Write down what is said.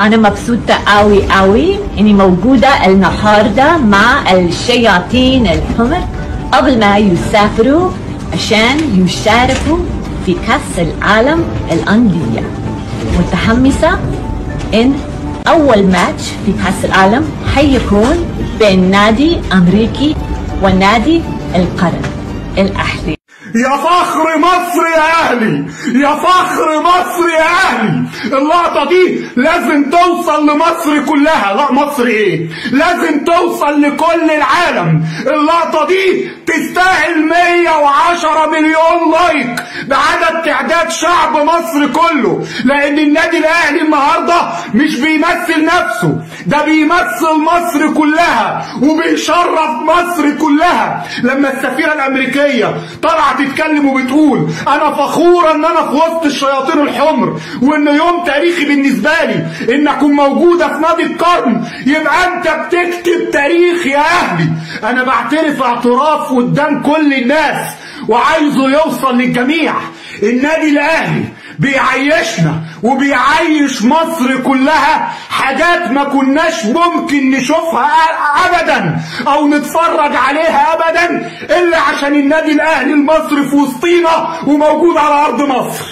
أنا مبسوطة قوي قوي إني موجودة النهاردة مع الشياطين الحمر قبل ما يسافروا عشان يشاركوا في كأس العالم الأندية. متحمسة إن أول ماتش في كأس العالم حيكون بين نادي أمريكي ونادي القرن الأهلي. يا فخر مصر يا اهلي، يا فخر مصر يا اهلي. اللقطة دي لازم توصل لمصر كلها، لا مصر ايه، لازم توصل لكل العالم. اللقطة دي تستاهل 110 مليون like بعدد تعداد شعب مصر كله، لان النادي الاهلي النهارده مش بيمثل نفسه، ده بيمثل مصر كلها وبيشرف مصر كلها. لما السفيره الامريكية طلعت تتكلم وبتقول انا فخورة ان انا في وسط الشياطين الحمر، وان يوم تاريخي بالنسبة لي ان اكون موجودة في نادي القرن، يبقى انت بتكتب تاريخ يا اهلي. انا بعترف اعتراف قدام كل الناس وعايزه يوصل للجميع، النادي الاهلي بيعيشنا وبيعيش مصر كلها حاجات ما كناش ممكن نشوفها ابدا او نتفرج عليها ابدا، الا عشان النادي الاهلي المصري في وسطينا وموجود على ارض مصر.